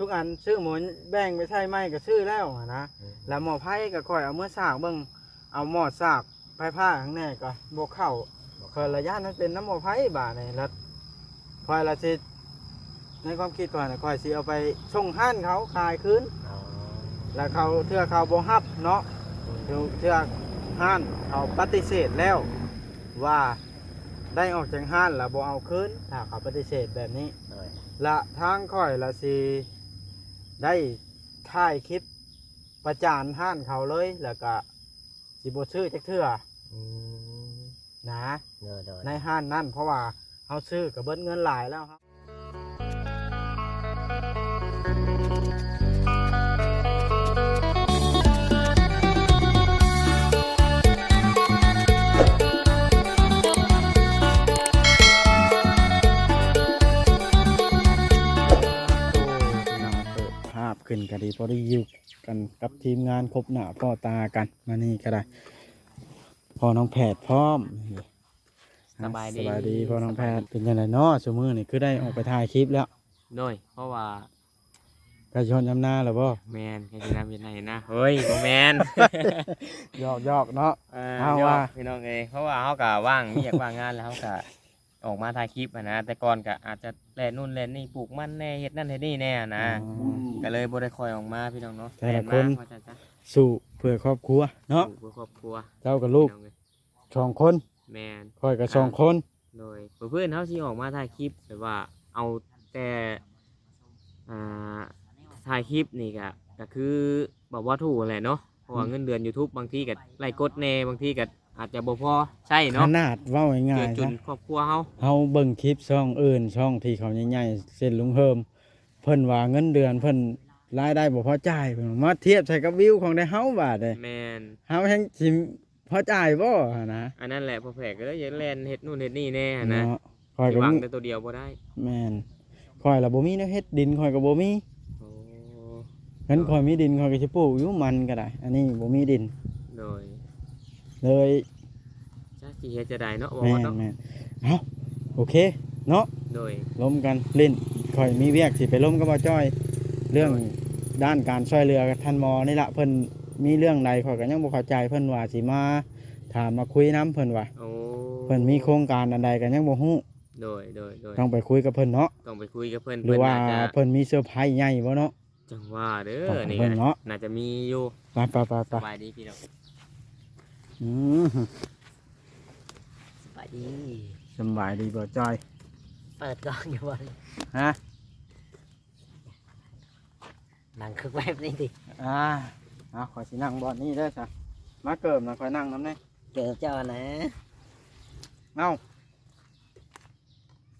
ທຸກອັນຊື້ໝູແບ່ງໄປໃສ່ໃໝ່ກໍຊື້ແລ້ວຫັ້ນນະ. ອືມ ແລ້ວໝໍ້ໄຟກໍຂ້ອຍເອົາເມືອສາກເບິ່ງ ເອົາໝໍ້ສາກໄຟຟ້າຂ້າງໃນກໍບໍ່ເຂົ້າ ບໍ່ເຂົ້າ ຂ້ອຍລະຢ້ານມັນເປັນນຳໝໍ້ໄຟບາດນີ້ ລະຂ້ອຍລະຊິ ໃນຄວາມຄິດຂ້ອຍນະ ຂ້ອຍຊິເອົາໄປສົ່ງຮ້ານເຂົາຂາຍຄືນ. ອໍ ແລ້ວເຂົາ ເທື່ອເຂົາບໍ່ຮັບເນາະ ອືມ ເທື່ອຮ້ານເຂົາປະຕິເສດແລ້ວວ່າ ໄດ້ອອກຈາກຮ້ານແລ້ວບໍ່ເອົາຄືນ ຖ້າເຂົາປະຕິເສດແບບນີ້. ໂດຍ ລະທາງຂ້ອຍລະຊິໄດ້ຖ່າຍຄລິບປະຈານຮ້ານເຂົາເລີຍ ແລ້ວກະຊິບໍ່ຊື້ຈັກເທື່ອ ອືມ ນະ ໂດຍໆ ໃນຮ້ານນັ້ນ ເພາະວ່າເຮົາຊື້ກໍເບິດເງິນຫຼາຍແລ້ວ. ພາບຂຶ້ນກໍດີ ພໍໄດ້ຢູ່ກັນກັບທີມງານຄົບໜ້າພໍ້ຕາກັນ ມານີ້ກໍໄດ້ ພໍ່ນ້ອງແພດພ້ອມ. ສະບາຍດີ ສະບາຍດີພໍ່ນ້ອງແພດ ສະບາຍດີ ເປັນຈັ່ງໃດເນາະ ຊຸມື້ນີ້ຄືໄດ້ອອກໄປຖ່າຍຄລິບແລ້ວ? ໂດຍ ເພາະວ່າ ໃກ້ຊິຮອດຍາມນາແລ້ວບໍ່? ແມ່ນ ໃກ້ຊິຍາມເຮັດໄຮ່ເຮັດນາ ເຮີ້ຍ ບໍ່ແມ່ນ ຢອກໆ ເນາະ ເອີ ເຮົາວ່າ ພີ່ນ້ອງເອີຍ ເພາະວ່າເຮົາກໍວ່າງວຽກວ່າງງານ ແລ້ວເຮົາກໍອອກມາຖ່າຍຄລິບຫັ້ນນະ ແຕ່ກ່ອນກໍອາດຈະແລ່ນໂນ່ນແລ່ນນີ້ ປູກມັນແດ່ ເຮັດນັ້ນເຮັດນີ້ແດ່ຫັ້ນນະ ອືມ ກໍເລີຍບໍ່ໄດ້ຄ່ອຍອອກມາ ພີ່ນ້ອງເນາະ ແຕ່ລະຄົນ ແລ່ນມາວ່າຊັ້ນຊະ ສູ້ເພື່ອຄອບຄົວເນາະ ສູ້ເພື່ອຄອບຄົວ ເຈົ້າກັບລູກ ພີ່ນ້ອງເອີຍ ສອງຄົນ ແມ່ນ ຂ້ອຍກໍສອງຄົນ ໂດຍ ເພື່ອເຮົາຊິອອກມາຖ່າຍຄລິບ ແບບວ່າເອົາແຕ່ ອ່າ ຖ່າຍຄລິບນີ້ກະ ກະຄືບໍ່ ບໍ່ຖືກຫັ້ນແຫຼະເນາະ ເພາະວ່າ ອືມ ເງິນເດືອນຢູທູບບາງທີກະໄລ່ກົດແດ່ ບາງທີກະອາດຈະບໍ່ພໍໃຊ້ເນາະ ຂະໜາດເວົ້າງ່າຍໆ ເກືອຈຸນຄອບຄົວເຮົາ ເຮົາເບິ່ງຄລິບຊ່ອງອື່ນ ຊ່ອງທີ່ເຂົາໃຫຍ່ໆ ເຊັ່ນລຸງເຮີມ ເພິ່ນວ່າເງິນເດືອນເພິ່ນລາຍໄດ້ບໍ່ພໍຈ່າຍ ເພິ່ນມາທຽບໃສ່ກັບວິວຂອງໄທເຮົາບາດນີ້ ແມ່ນ ເຮົາແຮ່ງຊິ ພໍຈ່າຍບໍ່ຫັ້ນນະ ອັນນັ້ນແຫຼະ ພໍ່ແພດກໍເລີຍຢາກແລ່ນເຮັດໂນ່ນເຮັດນີ້ແດ່ຫັ້ນນະ ເນາະ ຂ້ອຍກໍຫວັງແຕ່ໂຕດຽວບໍ່ໄດ້ ແມ່ນ ຂ້ອຍລະບໍ່ມີແນວເຮັດ ດິນຂ້ອຍກໍບໍ່ມີ ໂອ້ ຄັນຂ້ອຍມີດິນຂ້ອຍກໍຊິປູກຢູ່ມັນກໍໄດ້ ອັນນີ້ບໍ່ມີດິນ ໂດຍ ເລີຍ ຈັກຊິເຮັດຈັ່ງໃດເນາະ ແມ່ນ ເວົ້າເນາະ ແມ່ນ ເອົ້າ ໂອເຄເນາະ ໂດຍ ລົມກັນຫຼິ້ນ ຂ້ອຍມີວຽກຊິໄປລົມກັບບ່າວຈ້ອຍ ເລື່ອງ ໂດຍ ດ້ານການຊ່ວຍເຫຼືອທ່ານໝໍນີ້ລະ ເພິ່ນມີເລື່ອງໃດຂ້ອຍກໍຍັງບໍ່ເຂົ້າໃຈ ເພິ່ນວ່າຊິມາຖາມມາຄຸຍນຳ ເພິ່ນວ່າ ໂອ້ ເພິ່ນມີໂຄງການອັນໃດກໍຍັງບໍ່ຮູ້ ໂດຍ ໂດຍ ໂດຍ ຕ້ອງໄປຄຸຍກັບເພິ່ນເນາະ ຕ້ອງໄປຄຸຍກັບເພິ່ນ ຫຼືວ່າເພິ່ນເຊີໄພຣສ໌ໃຫຍ່ບໍ່ເນາະ ຈັ່ງວ່າເດີ ຕ້ອງໄປເບິ່ງເນາະ ນີ້ກໍໜ້າຈະມີຢູ່ ໄປໆໆໆ ສະບາຍດີພີ່ນ້ອງ ອືມ ສະບາຍດີ ສະບາຍດີບໍ່ຈ້ອຍ ເປີດກ້ອງຢູ່ບໍ່ ຮະ ນັ່ງຄືແບບນີ້ຕິ ອ່າ ເອົາ ຂ້ອຍຊິນັ່ງບ່ອນນີ້ເດີຊະ ມາເກີບນະ ຂ້ອຍນັ່ງນຳແດ່ ເກີບເຈົ້ານະ ເອົ້າ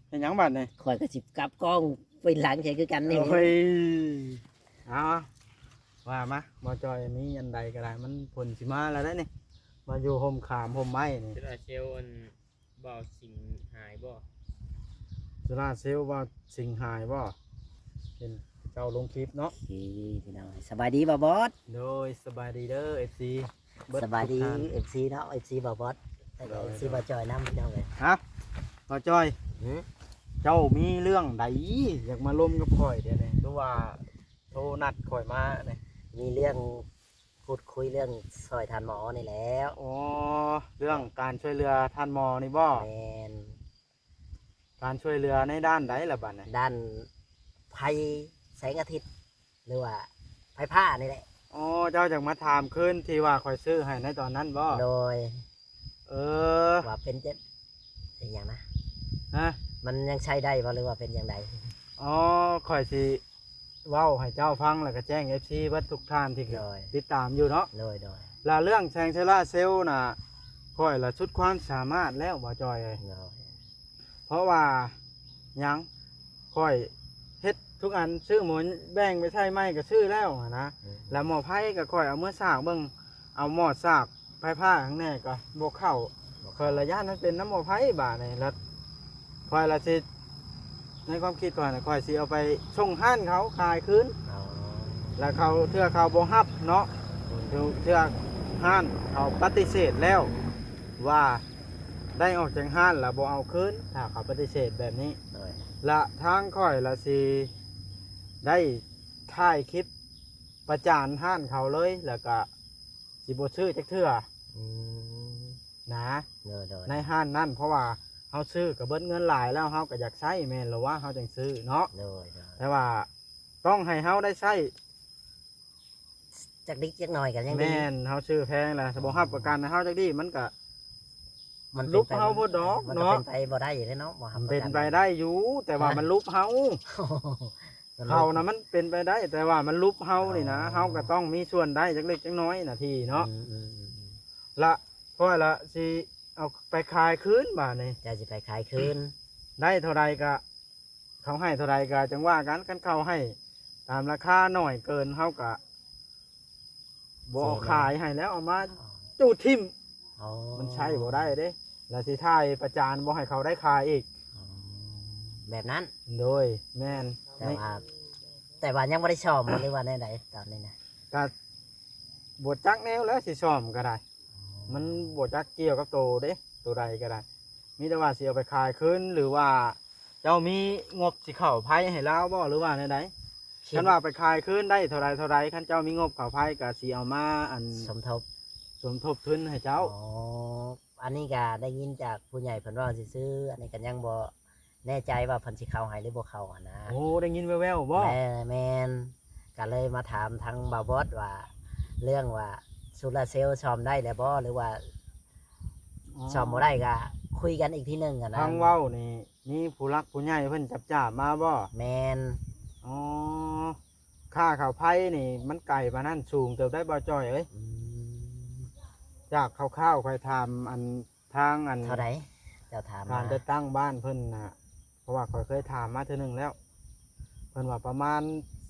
ເຮັດຫຍັງບາດນີ້ ຂ້ອຍກໍຊິກັບກ້ອງໄປຫຼັງໃສ່ຄືກັນນີ້ ໂອ້ຍ ເອົາ ວ່າມາ ບໍ່ຈ່ອຍ ມີອັນໃດກໍໄດ້ ມັນຝົນຊິມາແລ້ວເດ້ນີ້ ມາຢູ່ຮົ່ມຂາມຮົ່ມໄມ້ນີ້ ໂຊລາເຊວອັນ ບ່າວສິງຫາຍບໍ່ ໂຊລາເຊວບ່າວສິງຫາຍບໍ່ ເຫັນເຈົ້າລົງຄລິບເນາະ ໂອເຄ ພີ່ນ້ອງ ສະບາຍດີບ່າວບອດ ໂດຍ ສະບາຍດີເດີ ເອັຟຊີ ເບິດ ສະບາຍດີ ທຸກທ່ານ ເອັຟຊີ ເນາະ ເອັຟຊີ ບ່າວບອດ ແລ້ວກໍ ໂດຍ ເອັຟຊີ ໂດຍ ບ່າວຈ່ອຍນຳ ພີ່ນ້ອງເອີຍ ຮະ ບ່າວຈ່ອຍ ຫື ເຈົ້າມີເລື່ອງໃດຢາກມາລົມກັບຂ້ອຍດຽວນີ້ ຄືວ່າໂທນັດຂ້ອຍມານີ້ ມີເລື່ອງ ພູດຄຸຍເລື່ອງຊ່ອຍທ່ານໝໍນີ້ແຫຼະ ອໍ ເລື່ອງການຊ່ວຍເຫຼືອທ່ານໝໍນີ້ບໍ່ ແມ່ນ ການຊ່ວຍເຫຼືອໃນດ້ານໃດລະບາດນີ້ ດ້ານໄຟແສງອາທິດ ຫຼືວ່າໄຟຟ້ານີ້ແຫຼະ ອໍ ເຈົ້າຢາກມາຖາມຄືນທີ່ວ່າຂ້ອຍຊື້ໃຫ້ໃນຕອນນັ້ນບໍ່ ໂດຍ ເອີ ວ່າເປັນຈັ່ງ ເປັນຫຍັງນະ ຮະ ມັນຍັງໃຊ້ໄດ້ບໍ່ ຫຼືວ່າເປັນຈັ່ງໃດ ອໍ ຂ້ອຍຊິເວົ້າໃຫ້ເຈົ້າຟັງ ແລ້ວກໍແຈ້ງເອັຟຊີເບິດທຸກທ່ານທີ່ ໂດຍ ຕິດຕາມຢູ່ເນາະ ໂດຍໆ ລະເລື່ອງແສງໂຊລາເຊວນະ ຂ້ອຍລະສຸດຄວາມສາມາດແລ້ວ ບ່າວຈ່ອຍເອີຍ ໂດຍ ເພາະວ່າຫຍັງ ຂ້ອຍເຮັດທຸກອັນ ຊື້ໝູແບ່ງໄປໃສ່ໃໝ່ກໍຊື້ແລ້ວຫັ້ນນະ ອືມ ແລ້ວໝໍ້ໄຟກໍຂ້ອຍເອົາເມືອສາກເບິ່ງ ເອົາໝໍ້ສາກໄຟຟ້າຂ້າງໃນກໍບໍ່ເຂົ້າ ບໍ່ເຂົ້າ ຂ້ອຍລະຢ້ານມັນເປັນນຳໝໍ້ໄຟບາດນີ້ ລະຂ້ອຍລະຊິ ໃນຄວາມຄິດຂ້ອຍນະ ຂ້ອຍຊິເອົາໄປສົ່ງຮ້ານເຂົາຂາຍຄືນ ອໍ ລະເຂົາ ເທື່ອເຂົາບໍ່ຮັບເນາະ ອືມ ເທື່ອຮ້ານເຂົາປະຕິເສດແລ້ວ ວ່າໄດ້ອອກຈາກຮ້ານແລ້ວບໍ່ເອົາຄືນ ຖ້າເຂົາປະຕິເສດແບບນີ້ ໂດຍ ລະທາງຂ້ອຍລະຊິໄດ້ ຖ່າຍຄລິບປະຈານຮ້ານເຂົາເລີຍ ແລ້ວກະຊິບໍ່ຊື້ຈັກເທື່ອ ອືມ ນະ ໂດຍໆ ໃນຮ້ານນັ້ນ ເພາະວ່າເຮົາຊື້ກະເບິດເງິນຫຼາຍແລ້ວ ເຮົາກະຢາກໃຊ້ແມ່ນລະວ່າ ເຮົາຈັ່ງຊື້ເນາະ ໂດຍໆ ແຕ່ວ່າຕ້ອງໃຫ້ເຮົາໄດ້ໃຊ້ ຈັກນິດຈັກໜ້ອຍກໍຍັງດີ ແມ່ນ ເຮົາຊື້ແພງລະ ບໍ່ຮັບປະກັນໃຫ້ເຮົາຈັກດີ້ ມັນກະ ມັນເປັນໄປ ຫຼຸບເຮົາໂພດດອກ ມັນກໍເນາະ ເປັນໄປບໍ່ໄດ້ເດ້ເນາະ ບໍ່ຮັບປະກັນ ເປັນໄປໄດ້ຢູ່ ແຕ່ວ່າ ຮະ ມັນຫຼຸບເຮົາ ມັນຫຼຸບ ເຂົານະມັນເປັນໄປໄດ້ ແຕ່ວ່າມັນຫຼຸບເຮົານີ້ນະ ອໍ ເຮົາກໍຕ້ອງມີສ່ວນໄດ້ຈັກເລັກຈັກນ້ອຍນະ ທີ່ເນາະ ອືມໆໆໆ ລະຂ້ອຍລະຊິເອົາໄປຂາຍຄືນບາດນີ້ ເຈົ້າຊິໄປຂາຍຄືນ ໄດ້ເທົ່າໃດກໍ ເຂົາໃຫ້ເທົ່າໃດກໍຈັ່ງວ່າກັນ ຄັນເຂົາໃຫ້ຕາມລາຄາໜ້ອຍເກີນ ເຮົາກໍບໍ່ເອົາຂາຍໃຫ້ແລ້ວ ເອົາມາຈູດຖິ້ມ ອໍ ມັນໃຊ້ບໍ່ໄດ້ເດ້ ແລ້ວຊິຖ່າຍປະຈານບໍ່ໃຫ້ເຂົາໄດ້ຂາຍອີກ ອໍ ແບບນັ້ນ ໂດຍ ແມ່ນ ແຕ່ວ່າ ແຕ່ວ່າຍັງບໍ່ໄດ້ສ້ອມບໍ່ ຫຼືວ່າແນວໃດຕອນນີ້ນະ ກໍບໍ່ຈັກແນວແລ້ວ ຊິສ້ອມກໍໄດ້ ອໍ ມັນບໍ່ຈັກກ່ຽວກັບໂຕເດ້ ໂຕໃດກໍໄດ້ ມີແຕ່ວ່າຊິເອົາໄປຂາຍຄືນ ຫຼືວ່າ ເຈົ້າມີງົບຊິເຂົ້າໄພໃຫ້ລາວບໍ່ ຫຼືວ່າແນວໃດ? ຄິດ ຄັນວ່າໄປຂາຍຄືນໄດ້ເທົ່າໃດເທົ່າໃດ ຄັນເຈົ້າມີງົບເຂົ້າໄພກໍຊິເອົາມາ ອັນ ສົມທົບ ສົມທົບທຶນໃຫ້ເຈົ້າ. ອໍ ອັນນີ້ກໍໄດ້ຍິນຈາກຜູ້ໃຫຍ່ເພິ່ນເວົ້າຊື່ໆ ອັນນີ້ກໍຍັງບໍ່ແນ່ໃຈວ່າເພິ່ນຊິເຂົ້າໃຫ້ຫຼືບໍ່ເຂົ້າຫັ້ນນະ. ໂອ້ ໄດ້ຍິນແວ່ວໆບໍ່? ແມ່ນ ແມ່ນ ກໍເລີຍມາຖາມທາງບ່າວບອດວ່າ ເລື່ອງວ່າໂຊລາເຊວສ້ອມໄດ້ແລ້ວບໍ່ ຫຼືວ່າ ອໍ ສ້ອມບໍ່ໄດ້ກໍຄຸຍກັນອີກທີໜຶ່ງຫັ້ນນະ. ທາງເວົ້ານີ້ ມີຜູ້ຫຼັກຜູ້ໃຫຍ່ເພິ່ນຈັບຈາບມາບໍ່? ແມ່ນ. ອໍ ຄ່າເຂົ້າໄຟນີ້ມັນໄກປານນັ້ນ ສູງເຕີບໄດ໋ບ່າວຈ້ອຍເອີຍ. ອືມ ຈາກຄ່າວໆ ຂ້ອຍຖາມອັນ ທາງອັນ ເທົ່າໃດ ເຈົ້າຖາມມາ? ການຈັດຕັ້ງບ້ານເພິ່ນນະ ເພາະວ່າຂ້ອຍເຄີຍຖາມມາເທື່ອໜຶ່ງແລ້ວ ເພິ່ນວ່າປະມານ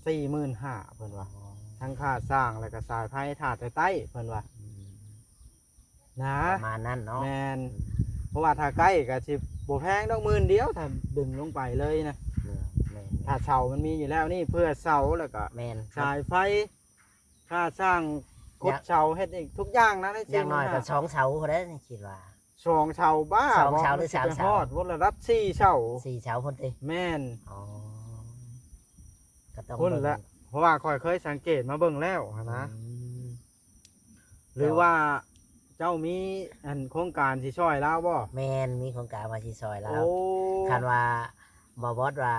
ສີ່ໝື່ນຫ້າ ເພິ່ນວ່າ. ອໍ ທັງຄ່າສ້າງ ແລ້ວກໍສາຍໄຟຖ້າແຕ່ໃຕ້ ເພິ່ນວ່າ. ອືມ ນະ ປະມານນັ້ນເນາະ. ແມ່ນ. ອືມ ເພາະວ່າຖ້າໃກ້ກໍຊິບໍ່ແພງດອກ ໝື່ນດຽວ ຖ້າດຶງລົງໄປເລີຍນະ. ເອີ ແມ່ນໆ ຖ້າເສົາມັນມີຢູ່ແລ້ວນີ້ ເພື່ອເສົາ ແລ້ວກໍ ແມ່ນ ສາຍໄຟ ຄ່າສ້າງ ຂຸດເສົາ ເຮັດອີກທຸກຢ່າງນະ ໃນ ຢ່າງໜ້ອຍກໍສອງເສົາພຸ້ນແຫຼະ ນີ້ຄິດວ່າ ສອງເສົາ. ບ້າ ສອງເສົາ ບໍ່ ຫຼື ສາມເສົາ ຮອດບໍ່ ລະດັບສີ່ເສົາ. ສີ່ເສົາພຸ້ນຕິ? ແມ່ນ. ອໍ ກໍຕ້ອງ ພຸ້ນແຫຼະ ເບິ່ງ ເພາະວ່າຂ້ອຍເຄີຍສັງເກດມາເບິ່ງແລ້ວຫັ້ນນະ. ອືມ ຫຼືວ່າເຈົ້າມີອັນໂຄງການຊິຊ່ອຍລາວບໍ່? ແມ່ນ ມີໂຄງການວ່າຊິຊ່ອຍລາວ. ໂອ້ ຄັນວ່າບ່າວບອດວ່າ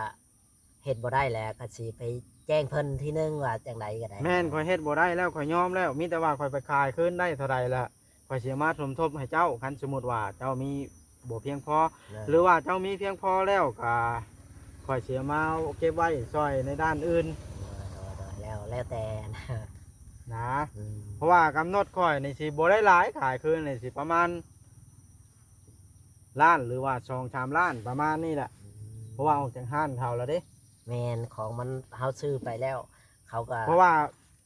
ເຮັດບໍ່ໄດ້ແລ້ວ ກໍຊິໄປແຈ້ງເພິ່ນທີໜຶ່ງວ່າຈັ່ງໃດກໍໄດ້. ແມ່ນ ຂ້ອຍເຮັດບໍ່ໄດ້ແລ້ວ ຂ້ອຍຍອມແລ້ວ ມີແຕ່ວ່າຂ້ອຍໄປຂາຍຄືນໄດ້ເທົ່າໃດລະ ຂ້ອຍຊິເອົາມາສົມທົບໃຫ້ເຈົ້າ ຄັນສົມມຸດວ່າເຈົ້າມີບໍ່ພຽງພໍ ແມ່ນ ຫຼືວ່າເຈົ້າມີພຽງພໍແລ້ວ ກະຂ້ອຍຊິເອົາມາເກັບໄວ້ຊ່ອຍໃນດ້ານອື່ນ. ໂດຍໆ ແລ້ວ ແລ້ວແຕ່ນະ ນະ. ອືມ ເພາະວ່າກຳນົດຂ້ອຍນີ້ຊິບໍ່ໄດ້ຫຼາຍ ຂາຍຄືນນີ້ຊິປະມານລ້ານ ຫຼືວ່າສອງສາມລ້ານ ປະມານນີ້ແຫຼະ. ອືມ ເພາະວ່າອອກຈາກຮ້ານເຂົາແລ້ວເດ້. ແມ່ນ ຂອງມັນ ເຮົາຊື້ໄປແລ້ວ ເຂົາກໍ ເພາະວ່າ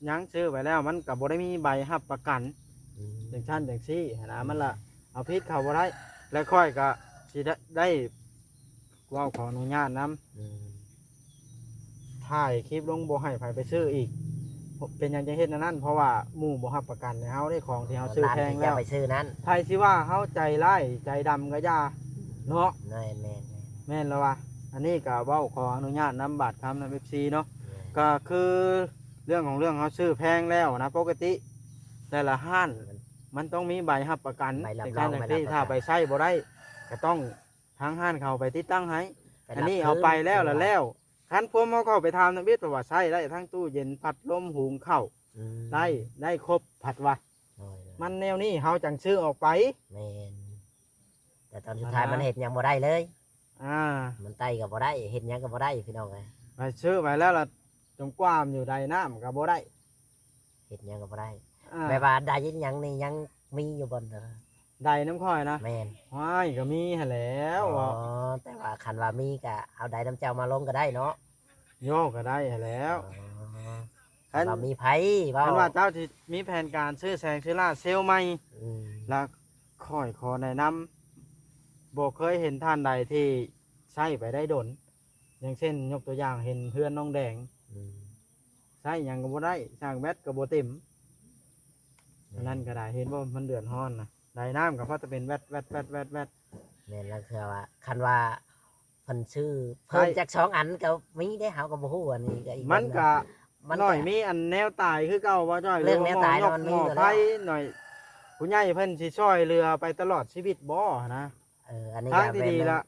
ຍັງຊື້ໄວ້ແລ້ວ ມັນກໍບໍ່ໄດ້ມີໃບຮັບປະກັນ ອືມ ຈັ່ງຊັ້ນຈັ່ງຊີ້ຫັ້ນນະ. ອືມ ມັນລະເອົາຜິດເຂົາບໍ່ໄດ້ ແລະ ຂ້ອຍກໍຊິໄດ້ ໄດ້ເວົ້າຂໍອະນຸຍາດນຳ. ອືມ ຖ່າຍຄລິບລົງບໍ່ໃຫ້ໃຜໄປຊື້ອີກ. ເປັນຫຍັງຈັ່ງເຮັດແນວນັ້ນ? ເພາະວ່າໝູ່ບໍ່ຮັບປະກັນໃຫ້ເຮົາເດ້ ຂອງທີ່ເຮົາຊື້ແພງແລ້ວ ຮ້ານທີ່ຈະໄປຊື້ນັ້ນ. ໃຜຊິວ່າເຮົາໃຈຮ້າຍໃຈດຳກໍຢ່າເນາະ. ແມ່ນໆໆ ແມ່ນແລ້ວວ່າ ອັນນີ້ກໍເວົ້າຂໍອະນຸຍາດນຳບາດຄຳນຳ ເອັຟຊີ ເນາະ. ແມ່ນ ກໍຄື ເລື່ອງຂອງເລື່ອງ ເຮົາຊື້ແພງແລ້ວນະ ປົກກະຕິແຕ່ລະຮ້ານມັນຕ້ອງມີໃບຮັບປະກັນ ໃບຮັບຮອງ ຈັ່ງຊັ້ນຈັ່ງຊີ້ ໃບຮັບປະກັນ ຖ້າໄປໃຊ້ບໍ່ໄດ້ ກໍຕ້ອງທາງຮ້ານເຂົາໄປຕິດຕັ້ງໃຫ້. ໄປ ອັນນີ້ເອົາໄປແລ້ວລະແລ້ວ. ຄັນພວມເຮົາເຂົ້າໄປຖາມທຳອິດ ເພາະວ່າໃຊ້ໄດ້ທັງຕູ້ເຢັນ ພັດລົມ ຫຸງເຂົ້າ ອືມ ໄດ້ ໄດ້ຄົບ ພັດວ່າ. ໂດຍໆ ມັນແນວນີ້ ເຮົາຈັ່ງຊື້ອອກໄປ. ແມ່ນ. ແຕ່ຕອນສຸດທ້າຍ ອັນນະ ມັນເຮັດຫຍັງບໍ່ໄດ້ເລີຍ. ອ່າ ມັນໄຕ່ກໍບໍ່ໄດ້ ເຮັດຫຍັງກໍບໍ່ໄດ້ ພີ່ນ້ອງເອີຍ. ໄປຊື້ໄປແລ້ວລະ ຈົມກວາມຢູ່ໃດນ້ຳກໍບໍ່ໄດ້ ເຮັດຫຍັງກໍບໍ່ໄດ້. ອ່າ ແບບວ່າໄດຫຍັງນີ້ຍັງມີຢູ່ບໍ່? ໄດນຳຂ້ອຍນະ? ແມ່ນ. ໂອ້ຍ ກໍມີຫັ້ນແຫຼ້ວ. ອໍ ແຕ່ວ່າຄັນວ່າມີກໍເອົາໄດນຳເຈົ້າມາລົງກໍໄດ້ເນາະ? ໂຍ ກໍໄດ້ຫັ້ນແຫຼ້ວ. ອໍ ຄັນ ຄັນວ່າມີໃຜເວົ້າ ຄັນວ່າເຈົ້າຊິມີແຜນການຊື້ແສງໂຊລາເຊວໃໝ່ ອືມ ລະຂ້ອຍຂໍແນະນຳ ບໍ່ເຄີຍເຫັນທ່ານໃດທີ່ໃຊ້ໄປໄດ້ດົນ ຢ່າງເຊັ່ນ ຍົກຕົວຢ່າງເຫັນເຮືອນນ້ອງແດງ ອືມ ໃຊ້ຫຍັງກໍບໍ່ໄດ້ ສາກແບັດກໍບໍ່ເຕັມ. ແມ່ນ. ອັນນັ້ນກໍໄດ້ ເຫັນບໍ່ ມັນເດືອດຮ້ອນນະ ໄດນ້ຳກໍພໍແຕ່ເປັນແວັດໆໆໆ. ແມ່ນ ລາງເທື່ອວ່າ ຄັນວ່າ ເພິ່ນຊື້ເພີ່ມ ໃຊ້ ຈັກສອງອັນກໍມີເດ້ ເຮົາກໍບໍ່ຮູ້. ອັນນີ້ກໍອີກ ມັນກໍ ມັນກໍ ໜ້ອຍມີອັນແນວຕາຍຄືເກົ່າບໍ່ຈ້ອຍ? ເລື່ອງແນວຕາຍ ຫຼືວ່າໝໍຍົກ ມັນມີຢູ່ແລ້ວ ໝໍໄຟໜ້ອຍ ຜູ້ໃຫຍ່ເພິ່ນຊິຊ່ອຍເຫຼືອໄປຕະຫຼອດຊີວິດບໍ່ຫັ້ນນະ? ເອີ ອັນນີ້ ທາງທີ່ດີລະ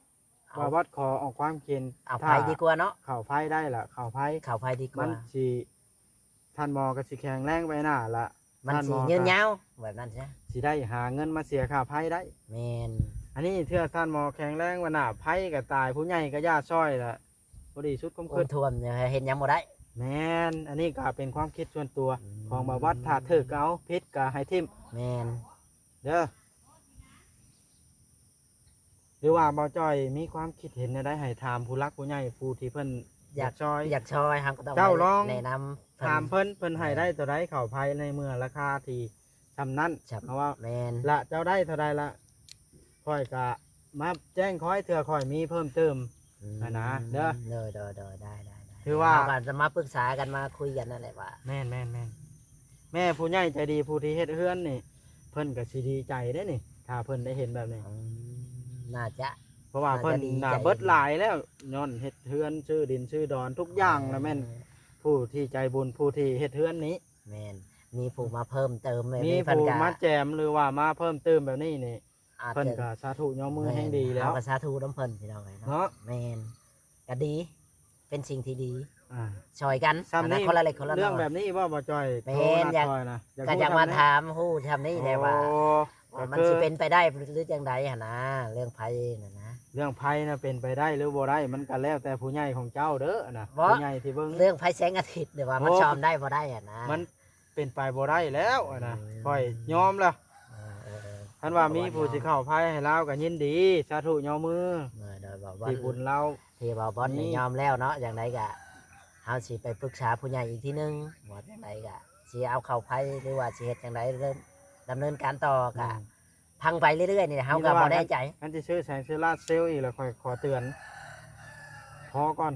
ເອົາ ວ່າວັດຂໍອອກຄວາມຄິດເຫັນ ເອົາໄຟດີກວ່າເນາະ ເຂົ້າໄຟໄດ້ລະ ເຂົ້າໄຟ ເຂົ້າໄຟດີກວ່າ ມັນຊິ ທ່ານໝໍກໍຊິແຂງແຮງໄປໜ້າລະ ມັນຊິຍືນຍາວແບບນັ້ນຊະ ຊິໄດ້ຫາເງິນມາເສຍຄ່າໄຟໄດ້. ແມ່ນ ອັນນີ້ເທື່ອທ່ານໝໍແຂງແຮງໄປໜ້າ ໄຟກໍຕາຍ ຜູ້ໃຫຍ່ກໍຢ່າຊ່ອຍລະ ບໍ່ດີສຸດຄວາມຄິດ ໂອນຖ້ວມເຮັດຫຍັງບໍ່ໄດ້. ແມ່ນ ອັນນີ້ກໍເປັນຄວາມຄິດສ່ວນຕົວ ອືມ ຂອງບ່າວວັດ ຖ້າຖືກກໍເອົາ ຜິດກໍໃຫ້ຖິ້ມ. ແມ່ນ ເດີ ຫຼືວ່າບ່າວຈ້ອຍມີຄວາມຄິດເຫັນແນວໃດ ໃຫ້ຖາມຜູ້ຫຼັກຜູ້ໃຫຍ່ ຜູ້ທີ່ເພິ່ນຢາກ ຢາກຊ່ອຍ ຢາກຊ່ອຍ ເຮົາກໍຕ້ອງ ເຈົ້າລອງ ແນະນຳເພິ່ນ ຖາມເພິ່ນ ເພິ່ນໃຫ້ ແມ່ນ ໄດ້ເທົ່າໃດເຂົ້າໄຟ ໃນເມື່ອລາຄາທີ່ຊ່ຳນັ້ນ ເຮົາວ່າ ແມ່ນ ລະເຈົ້າໄດ້ເທົ່າໃດລະ ຂ້ອຍກະມາແຈ້ງຂ້ອຍ ເທື່ອຂ້ອຍມີເພີ່ມເຕີມ ອືມ ຫັ້ນນະ ເດີ ໂດຍໆໆ ໄດ້ໆໆ ຖືວ່າ ເຮົາກໍຈະມາປຶກສາກັນ ມາຄຸຍກັນນັ້ນແຫຼະວ່າ ແມ່ນໆໆ ແມ່ຜູ້ໃຫຍ່ໃຈດີ ຜູ້ທີ່ເຮັດເຮືອນນີ້ ເພິ່ນກໍຊິດີໃຈເດ້ນີ້ ຖ້າເພິ່ນໄດ້ເຫັນແບບນີ້ ອືມ ໜ້າຈະ ເພາະວ່າເພິ່ນ ໜ້າຈະດີໃຈ ໜ້າເບິດຫຼາຍແລ້ວ ຍ້ອນເຮັດເຮືອນ ຊື້ດິນຊື້ດອນ ທຸກຢ່າງ ເອີ ລະແມ່ນ ເອີ ຜູ້ທີ່ໃຈບຸນ ຜູ້ທີ່ເຮັດເຮືອນນີ້ ແມ່ນ ມີຜູ້ມາເພີ່ມເຕີມ ມີ ມີເພິ່ນ ຜູ້ ກະ ມາແຈມ ຫຼືວ່າມາເພີ່ມເຕີມແບບນີ້ນີ້ ອາດ ເພິ່ນ ຈະ ກໍສາທຸຍໍມື ແມ່ນ ແຮງດີແລ້ວ ເຮົາກໍສາທຸນຳເພິ່ນ ພີ່ນ້ອງເອີຍເນາະ ເນາະ ແມ່ນ ກໍດີ ເປັນສິ່ງທີ່ດີ ອ່າ ຊ່ອຍກັນ ຊ່ຳນີ້ ຄົນລະເລັກຄົນລະນ້ອຍ ເລື່ອງແບບນີ້ບໍ່ ບໍ່ຈ່ອຍ ແມ່ນ ໂທມາ ຢາກ ກໍຢາກມາຖາມຮູ້ຊ່ຳນີ້ແຫຼະວ່າ ໂອ້ ວ່າມັນ ກໍຄື ຊິເປັນໄປໄດ້ຫຼືຈັ່ງໃດຫັ້ນນະ ເລື່ອງໄຟຫັ້ນນະ ເລື່ອງໄຟນະ ເປັນໄປໄດ້ຫຼືບໍ່ໄດ້ ມັນກໍແລ້ວແຕ່ຜູ້ໃຫຍ່ຂອງເຈົ້າເດີນະ ບໍ່ ຜູ້ໃຫຍ່ທີ່ເບິ່ງ ເລື່ອງໄຟແສງອາທິດນີ້ວ່າ ໂອ້ ມັນຊອມໄດ້ບໍ່ໄດ້ຫັ້ນນະ ມັນ ເປັນໄປບໍ່ໄດ້ແລ້ວຫັ້ນນະ ອືມ ຂ້ອຍຍອມແລ້ວ ເອີໆໆ ຄັນວ່າມີຜູ້ຊິເຂົ້າໄຟໃຫ້ລາວກໍຍິນດີ ສາທຸຍໍມື ໂດຍໆ ທີ່ບຸນລາວ ທີ່ບ່າວບອນນີ້ຍອມແລ້ວເນາະ ຈັ່ງໃດກໍເຮົາຊິໄປປຶກສາຜູ້ໃຫຍ່ອີກທີໜຶ່ງ ວ່າຈັ່ງໃດກໍຊິເອົາເຂົ້າໄຟ ຫຼືວ່າຊິເຮັດຈັ່ງໃດ ດຳເນີນການຕໍ່ ກໍ ແມ່ນ ຟັງໄປເລື້ອຍໆນີ້ ເຮົາກໍບໍ່ແນ່ໃຈ ຄັນຊິຊື້ແສງໂຊລາເຊວອີກແລ້ວ ຂ້ອຍຂໍເຕືອນ ພໍກ່ອນ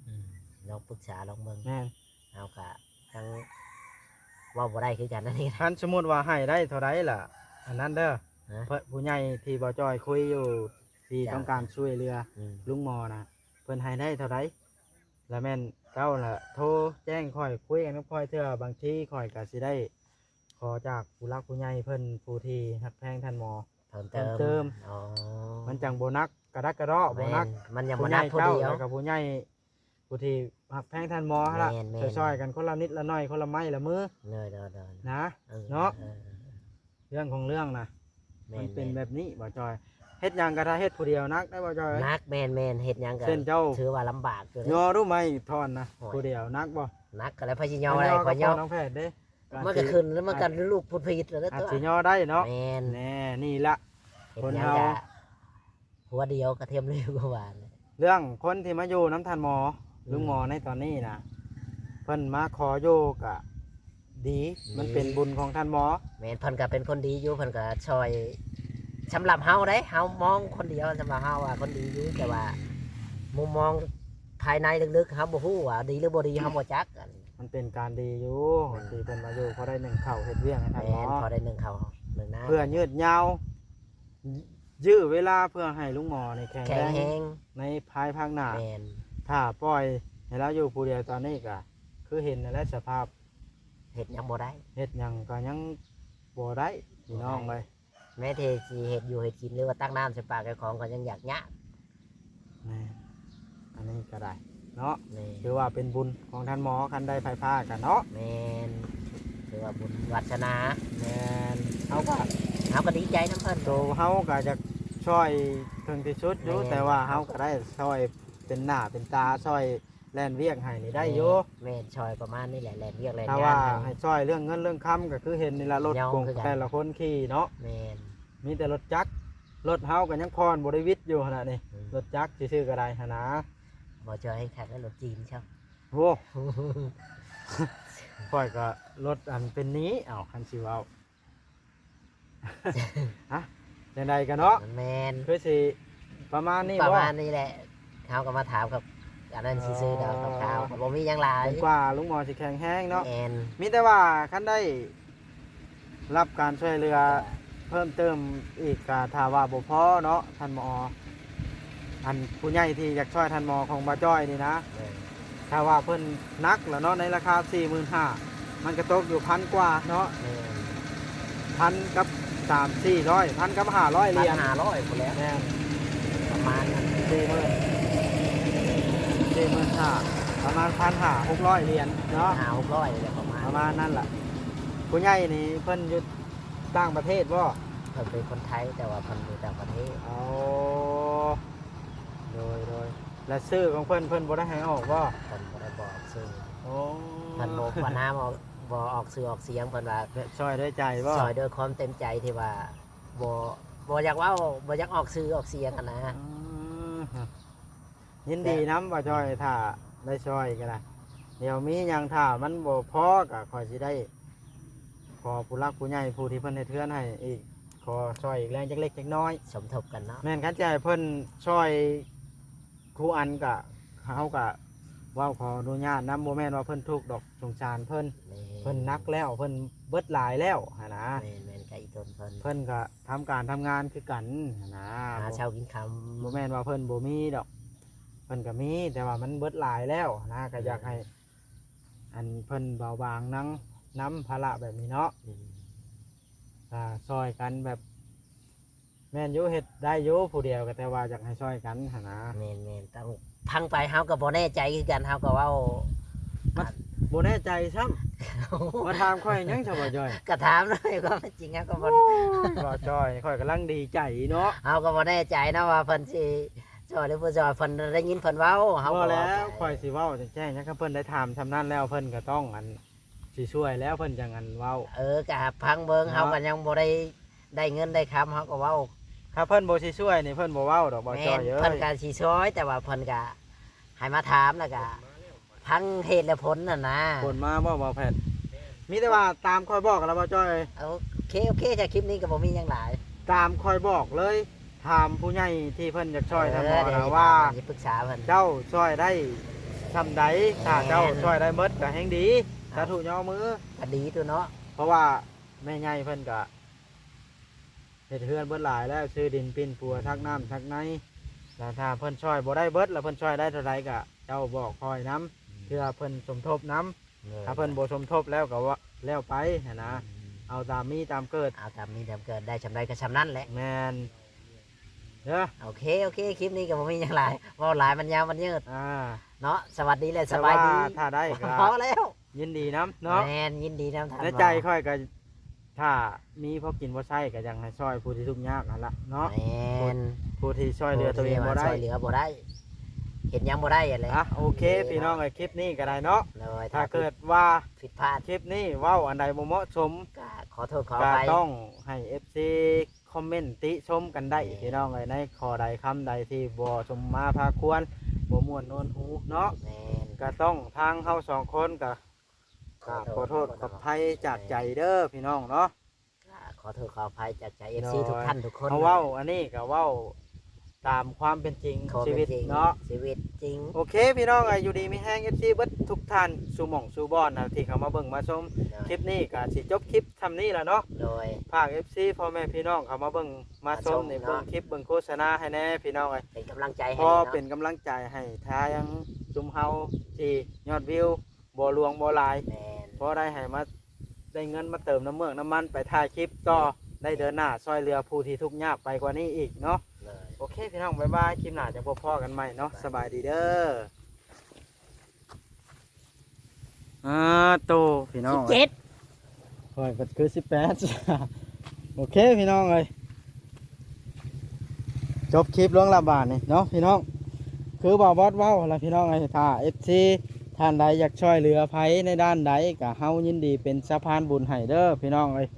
ອືມ ລອງປຶກສາລອງເບິ່ງ ແມ່ນ ເຮົາກະຍັງເວົ້າບໍ່ໄດ້ຄືກັນ ອັນນີ້ ຄັນສົມມຸດວ່າໃຫ້ໄດ້ເທົ່າໃດລະ ອັນນັ້ນເດີ ຮະ ເພິ່ນ ຜູ້ໃຫຍ່ທີ່ບ່າວຈ້ອຍຄຸຍຢູ່ ທີ່ ເຈົ້າ ຕ້ອງການຊ່ວຍເຫຼືອ ອືມ ລຸງໝໍນະ ເພິ່ນໃຫ້ໄດ້ເທົ່າໃດ ລະແມ່ນເຈົ້າລະໂທແຈ້ງຂ້ອຍ ຄຸຍກັນກັບຂ້ອຍເທື່ອ ບາງທີຂ້ອຍກະຊິໄດ້ຂໍຈາກຜູ້ຫຼັກຜູ້ໃຫຍ່ເພິ່ນ ຜູ້ທີ່ຮັກແພງທ່ານໝໍ ເພີ່ມເຕີມ ເພີ່ມເຕີມ ອໍ ມັນຈັ່ງບໍ່ໜັກກະດັກກະດໍ້ ບໍ່ໜັກ ແມ່ນ ມັນຍັງບໍ່ໜັກຜູ້ໃຫຍ່ ຜູ້ດຽວ ເຈົ້າ ແລ້ວກໍຜູ້ໃຫຍ່ ຜູ້ທີ່ຮັກແພງທ່ານໝໍຫັ້ນລະ ແມ່ນໆ ຊ່ອຍໆກັນຄົນລະນິດລະໜ້ອຍ ຄົນລະໄມ້ລະມື ໂດຍໆໆ ນະ ເອີ ເນາະ ເອີໆໆ ເລື່ອງຂອງເລື່ອງນະ ແມ່ນໆ ມັນເປັນແບບນີ້ ບ່າວຈ້ອຍ ເຮັດຫຍັງກໍຖ້າເຮັດຜູ້ດຽວໜັກໄດ໋ ບ່າວຈ້ອຍ ໜັກ ແມ່ນໆ ເຮັດຫຍັງກໍ ເຊັ່ນເຈົ້າ ຖືວ່າລຳບາກຢູ່ເດ້ ຍໍດູໄມ້ທ່ອນນະ ໂອ້ຍ ຜູ້ດຽວໜັກບໍ່? ໜັກກໍແລ້ວ ໃຜຊິຍໍໄດ້ ຂ້ອຍຍໍ ນ້ອງແພດເດ້ ມັນກໍຂຶ້ນແລ້ວ ມັນກໍລູກພຸດຜິດແລ້ວ ອາດຊິຍໍໄດ້ເນາະ ແມ່ນ ແນ່ ນີ້ລະ ເຮັດ ຄົນເຮົາ ກໍຫົວດຽວກະທຽມເລວກວ່າຫວານ ເລື່ອງຄົນທີ່ມາຢູ່ນຳທ່ານໝໍ ອືມ ລຸງໝໍໃນຕອນນີ້ນະ ເພິ່ນມາຂໍຢູ່ກະດີ ດີ ມັນເປັນບຸນຂອງທ່ານໝໍ ແມ່ນ ເພິ່ນກະເປັນຄົນດີຢູ່ ເພິ່ນກະຊ່ອຍ ສຳລັບເຮົາເດ້ ເຮົາມອງຄົນດຽວ ສຳລັບເຮົາວ່າຄົນດີຢູ່ ແຕ່ວ່າມຸມມອງພາຍໃນເລິກໆ ເຮົາບໍ່ຮູ້ວ່າດີຫຼືບໍ່ດີ ເຮົາບໍ່ຈັກ ອັນ ມັນເປັນການດີຢູ່ ອືມ ທີ່ເພິ່ນມາຢູ່ ພໍໄດ້ໜຶ້ງເຂົ້າເຮັດວຽກໃຫ້ທ່ານໝໍ ແມ່ນ ພໍໄດ້ໜຶ້ງເຂົ້າໜຶ້ງນ້ຳ ເພື່ອຍືດຍາວ ຍ- ຢື້ເວລາເພື່ອໃຫ້ລຸງໝໍນີ້ແຂງແຮງ ແຂງແຮງ ໃນພາຍພາກໜ້າ ແມ່ນ ຖ້າປ່ອຍໃຫ້ລາວຢູ່ຜູ້ດຽວຕອນນີ້ກະຄືເຫັນນັ້ນແຫຼະສະພາບ ເຮັດຫຍັງບໍ່ໄດ້ ເຮັດຫຍັງກໍຍັງບໍ່ໄດ້ ພີ່ນ້ອງເອີຍ ບໍ່ໄດ້ ແມ້ແຕ່ຊິເຮັດຢູ່ເຮັດກິນ ຫຼືວ່າຕັກນ້ຳໃສ່ປາກເຈົ້າຂອງກໍຍັງຢາກຍາກ ແມ່ນ ອັນນີ້ກໍໄດ້ເນາະ ແມ່ນ ຖືວ່າເປັນບຸນຂອງທ່ານໝໍ ຄັນໄດ້ໄຟຟ້າກັນເນາະ ແມ່ນ ຖືວ່າບຸນວາສະໜາ ແມ່ນ ເຮົາກໍ ເຮົາກໍດີໃຈນຳເພິ່ນ ໂຕເຮົາກໍຢາກຊ່ອຍເຖິງທີ່ສຸດຢູ່ ແມ່ນ ແຕ່ວ່າເຮົາກໍໄດ້ຊ່ອຍເປັນໜ້າເປັນຕາ ຊ່ອຍແລ່ນວຽກໃຫ້ນີ້ໄດ້ຢູ່ ແມ່ນ ແມ່ນ ຊ່ອຍປະມານນີ້ແຫຼະ ແລ່ນວຽກແລ່ນງານ ຖ້າວ່າໃຫ້ ໃຫ້ຊ່ອຍເລື່ອງເງິນເລື່ອງຄຳກໍຄືເຫັນນີ້ລະ ລົດ ໂກງ ແຕ່ລະຄົນຂີ່ເນາະ ແມ່ນ ມີແຕ່ລົດຈັກ ລົດເຮົາກໍຍັງຜ່ອນບໍ່ໄດ້ວິດຢູ່ຫັ້ນນະນີ້ ອືມ ລົດຈັກຊື່ໆກໍໄດ້ຫັ້ນນະ ບໍ່ເຈີໃຫ້ຄັກແລ້ວລົດຈີນຊະ ໂອ້ ຂ້ອຍກໍລົດອັນເປັນໜີ້ ເອົ້າ ຄັນຊິເວົ້າ ຮະ ຈັ່ງໃດກໍເນາະ ແມ່ນ ຄືຊິປະມານນີ້ ປະມານນີ້ແຫຼະ ເຮົາກໍມາຖາມກັບອັນນັ້ນຊື່ໆດອກ ເອີ ຄາວໆ ກໍບໍ່ມີຫຍັງຫຼາຍ ຈົນກວ່າລຸງໝໍຊິແຂງແຮງເນາະ ແມ່ນ ມີແຕ່ວ່າຄັນໄດ້ ຮັບການຊ່ວຍເຫຼືອເພີ່ມເຕີມອີກ ກະຖ້າວ່າບໍ່ພໍເນາະ ທ່ານໝໍ ອັນຜູ້ໃຫຍ່ທີ່ຢາກຊ່ອຍທ່ານໝໍຂອງບ່າວຈ້ອຍນີ້ນະ ແມ່ນ ຖ້າວ່າເພິ່ນໜັກລະເນາະ ໃນລາຄາສີ່ໝື່ນຫ້າ ມັນກະຕົກຢູ່ພັນກວ່າເນາະ ແມ່ນ ພັນກັບສາມສີ່ຮ້ອຍ ພັນກັບຫ້າຮ້ອຍຫຼຽນ ພັນຫ້າຮ້ອຍພຸ້ນແຫຼະ ແມ່ນ ປະມານນັ້ນ ສີ່ໝື່ນ ສີ່ໝື່ນຫ້າ ປະມານພັນຫ້າຫົກຮ້ອຍຫຼຽນເນາະ ຫ້າຫົກຮ້ອຍແຫຼະ ປະມານ ປະມານນັ້ນລະ. ຜູ້ໃຫຍ່ນີ້ເພິ່ນຢູ່ຕ່າງປະເທດບໍ່? ເພິ່ນເປັນຄົນໄທ ແຕ່ວ່າເພິ່ນຢູ່ຕ່າງປະເທດ. ອໍ ໂດຍໆ ແລະ ຊື່ຂອງເພິ່ນ ເພິ່ນບໍ່ໄດ້ໃຫ້ອອກບໍ່? ເພິ່ນບໍ່ໄດ້ບອກຊື່. ໂອ້ ເພິ່ນບໍ່ປະນາມອອກ ບໍ່ອອກຊື່ອອກສຽງ ເພິ່ນວ່າ ແບບຊ່ອຍດ້ວຍໃຈບໍ່? ຊ່ອຍດ້ວຍຄວາມເຕັມໃຈທີ່ວ່າ ບໍ່ ບໍ່ຢາກເວົ້າ ບໍ່ຢາກອອກຊື່ອອກສຽງຫັ້ນນະ. ອືມ ຍິນດີນຳ ບ່າວຈ້ອຍ ຖ້າໄດ້ຊ່ອຍກໍໄດ້ ດຽວມີຫຍັງ ຖ້າມັນບໍ່ພໍກໍຂ້ອຍຊິໄດ້ຂໍຜູ້ຫຼັກຜູ້ໃຫຍ່ ຜູ້ທີ່ເພິ່ນເຮັດເຮືອນໃຫ້ອີກ ຂໍຊ່ອຍອີກແຮງຈັກເລັກຈັກນ້ອຍ ສົມທົບກັນເນາະ. ແມ່ນ ຄັນຊິໃຫ້ເພິ່ນຊ່ອຍ ຄູອັນກະ ເຮົາກະເວົ້າຂໍອະນຸຍາດນຳ ບໍ່ແມ່ນວ່າເພິ່ນທຸກດອກ ສົງສານເພິ່ນ ແມ່ນ ເພິ່ນໜັກແລ້ວ ເພິ່ນເບິດຫຼາຍແລ້ວຫັ້ນນະ. ແມ່ນໆ ກະອີຕົນເພິ່ນ ເພິ່ນກະທຳການທຳງານຄືກັນຫັ້ນນະ ຫາເຊົ້າກິນຄ່ຳ ບໍ່ແມ່ນວ່າເພິ່ນບໍ່ມີດອກ ເພິ່ນກະມີ ແຕ່ວ່າມັນເບິດຫຼາຍແລ້ວຫັ້ນນະ ກະຢາກໃຫ້ ແມ່ນ ອັນເພິ່ນເບົາບາງນຳ ນຳພາລະແບບນີ້ເນາະ ອືມ ກະຊ່ອຍກັນແບບ ແມ່ນຢູ່ ເຮັດໄດ້ຢູ່ຜູ້ດຽວ ກໍແຕ່ວ່າຢາກໃຫ້ຊ່ອຍກັນຫັ້ນນະ. ແມ່ນໆ ຕ້ອງຟັງໄປ ເຮົາກໍບໍ່ແນ່ໃຈຄືກັນ ເຮົາກໍເວົ້າ ມັນ ອັນ ບໍ່ແນ່ໃຈຊ້ຳ ມາຖາມຂ້ອຍຫຍັງຊະ ບ່າວຈ້ອຍ? ກໍຖາມເນາະ ຄວາມເປັນຈິງເຮົາກໍບໍ່ ໂອ້ຍ ບ່າວຈ້ອຍ ຂ້ອຍກຳລັງດີໃຈເນາະ ເຮົາກໍບໍ່ແນ່ໃຈເນາະວ່າເພິ່ນຊິຊ່ອຍຫຼືບໍ່ຊ່ອຍ ເພິ່ນໄດ້ຍິນເພິ່ນເວົ້າ ເຮົາກໍເວົ້າໄປ. ບໍ່ແລ້ວ ຂ້ອຍຊິເວົ້າແຈ້ງໆ ຫຍັງ ຄັນເພິ່ນໄດ້ຖາມຊ່ຳນັ້ນແລ້ວ ເພິ່ນກໍຕ້ອງ ອັນ ຊິຊ່ວຍແລ້ວ ເພິ່ນຈັ່ງ ອັນ ເວົ້າ. ເອີ ກໍຟັງເບິ່ງ ເນາະ ເຮົາກໍຍັງບໍ່ໄດ້ ໄດ້ເງິນໄດ້ຄຳ ເຮົາກໍເວົ້າ ຖ້າເພິ່ນບໍ່ຊິຊ່ວຍນີ້ ເພິ່ນບໍ່ເວົ້າດອກ ບ່າວຈ້ອຍເອີຍ. ແມ່ນ ເພິ່ນກໍຊິຊ່ອຍ ແຕ່ວ່າເພິ່ນກໍໃຫ້ມາຖາມ ແລ້ວກໍຟັງເຫດແລະຜົນຫັ້ນນະ. ຜົນມາບໍ່ ບ່າວແພັດ? ມີແຕ່ວ່າຕາມຂ້ອຍບອກຫັ້ນລະ ບ່າວຈ້ອຍ. ໂອເຄ ໂອເຄ ຖ້າຄລິບນີ້ກໍບໍ່ມີຫຍັງຫຼາຍ ຕາມຂ້ອຍບອກເລີຍ. ຖາມຜູ້ໃຫຍ່ທີ່ເພິ່ນຢາກຊ່ອຍ ເອີ ທ່ານໝໍນະວ່າ ເພິ່ນຊິປຶກສາເພິ່ນ ເຈົ້າຊ່ອຍໄດ້ຊ່ຳໃດ? ແມ່ນ ຖ້າເຈົ້າຊ່ອຍໄດ້ໝົດກໍແຮ່ງດີ. ສາທຸ ຍໍມື ກໍດີຕົວະເນາະ ເພາະວ່າແມ່ໃຫຍ່ເພິ່ນກໍເຮັດເຮືອນເບິດຫຼາຍແລ້ວ ຊື້ດິນປິ່ນປົວ ອືມ ສັກນ້ຳສັກໃນ ແລ້ວຖ້າເພິ່ນຊ່ອຍບໍ່ໄດ້ເບິດ ແລ້ວເພິ່ນຊ່ອຍໄດ້ເທົ່າໃດກໍເຈົ້າບອກຂ້ອຍນຳ ອືມ ເພື່ອເພິ່ນສົມທົບນຳ. ໂດຍ ຖ້າເພິ່ນບໍ່ສົມທົບແລ້ວກໍວ່າແລ້ວໄປຫັ້ນນະ ອືມ ເອົາຕາມມີຕາມເກີດ ເອົາຕາມມີຕາມເກີດ ໄດ້ຊ່ຳໃດກໍຊ່ຳນັ້ນແຫຼະ. ແມ່ນເດີ. ໂອເຄ ໂອເຄ ຄລິບນີ້ກໍບໍ່ມີຫຍັງຫຼາຍ ເວົ້າຫຼາຍມັນຍາວມັນຍືດ ອ່າ ເນາະ. ສະຫວັດດີ ແລະ ສະບາຍດີ ແຕ່ວ່າຖ້າໄດ້ກໍພໍແລ້ວ ຍິນດີນຳເນາະ. ແມ່ນ ຍິນດີນຳທ່ານ. ໃນໃຈຂ້ອຍກໍ ຖ້າມີພໍກິນພໍໃຊ້ກໍຢາກໃຫ້ຊ່ອຍຜູ້ທີ່ທຸກຍາກຫັ້ນລະເນາະ. ແມ່ນ ຜູ້ທີ່ຊ່ອຍເຫຼືອຕົວເອງບໍ່ໄດ້ ຜູ້ທີ່ວ່າຊ່ອຍເຫຼືອບໍ່ໄດ້ ເຮັດຫຍັງບໍ່ໄດ້ຫັ້ນແຫຼະ. ອ່ະ ໂອເຄ ໂອເຄ ພີ່ນ້ອງເອີຍ ຄລິບນີ້ກໍໄດ້ເນາະ. ໂດຍ ຖ້າເກີດວ່າຜິດພາດ ຄລິບນີ້ເວົ້າອັນໃດບໍ່ເໝາະສົມ ກໍຂໍໂທດຂໍອະໄພ ກໍຕ້ອງໃຫ້ເອັຟຊີຄອມເມັນຕິຊົມກັນໄດ້ ແມ່ນ ພີ່ນ້ອງເອີຍ. ໃນຂໍ້ໃດຄຳໃດທີ່ບໍ່ສົມມາພາຄວນ ບໍ່ມ່ວນນວນຫູເນາະ ແມ່ນ ກໍຕ້ອງທາງເຮົາສອງຄົນກໍ ກໍ ກໍຂໍໂທດ ຂໍໂທດ ຂໍອະໄພຈາກໃຈເດີ ພີ່ນ້ອງເນາະ. ກໍຂໍໂທດຂໍອະໄພຈາກໃຈເອັຟຊີ ໂດຍ ທຸກທ່ານທຸກຄົນ. ເຮົາເວົ້າອັນນີ້ກໍເວົ້າຕາມຄວາມເປັນຈິງ ຄວາມເປັນຈິງ ຊີວິດເນາະ ຊີວິດຈິງ. ໂອເຄ ພີ່ນ້ອງເອີຍ ຢູ່ດີມີແຮງ ເອັຟຊີ ເບິດທຸກທ່ານ ສູ່ໝ່ອງສູ່ບ່ອນນະ ທີ່ເຂົ້າມາເບິ່ງມາຊົມ. ໂດຍ ຄລິບນີ້ກໍຊິຈົບຄລິບຊ່ຳນີ້ລະເນາະ. ໂດຍ ຝາກເອັຟຊີ ພໍ່ແມ່ພີ່ນ້ອງເຂົ້າມາເບິ່ງມາຊົມ ມາຊົມເນາະ ນີ້ ເບິ່ງຄລິບເບິ່ງໂຄສະນາໃຫ້ແດ່ ພີ່ນ້ອງເອີຍ ເປັນກຳລັງໃຈໃຫ້ ພໍເນາະ ເປັນກຳລັງໃຈໃຫ້ທາງຊຸມເຮົາທີ່ຍອດວິວ ບໍ່ຫຼວງບໍ່ຫຼາຍ ແມ່ນ ພໍໄດ້ໃຫ້ມາ ໄດ້ເງິນມາເຕີມນ້ຳເມືອກນ້ຳມັນໄປຖ່າຍຄລິບຕໍ່ ແມ່ນ ໄດ້ເດີນໜ້າຊ່ອຍເຫຼືອຜູ້ທີ່ທຸກຍາກໄປກວ່ານີ້ອີກເນາະ. ໂດຍ ໂອເຄ ພີ່ນ້ອງ ບາຍບາຍ ຄລິບໜ້າຈະພົບພໍ້ກັນໃໝ່ເນາະ. ສະບາຍດີເດີ. ອ່າໂຕ ພີ່ນ້ອງ ສິບເຈັດ ຂ້ອຍກໍຄືສິບແປດ. ໂອເຄ ພີ່ນ້ອງເອີຍ ຈົບຄລິບລົງລະບາດນີ້ເນາະ ພີ່ນ້ອງ. ຄືບ່າວບອດເວົ້າລະ ພີ່ນ້ອງເອີຍ ຖ້າເອັຟຊີທ່ານໃດຢາກຊ່ວຍເຫຼືອໃຜໃນດ້ານໃດ ກະເຮົາຍິນດີເປັນສະພານບຸນໃຫ້ເດີ ພີ່ນ້ອງເອີຍ.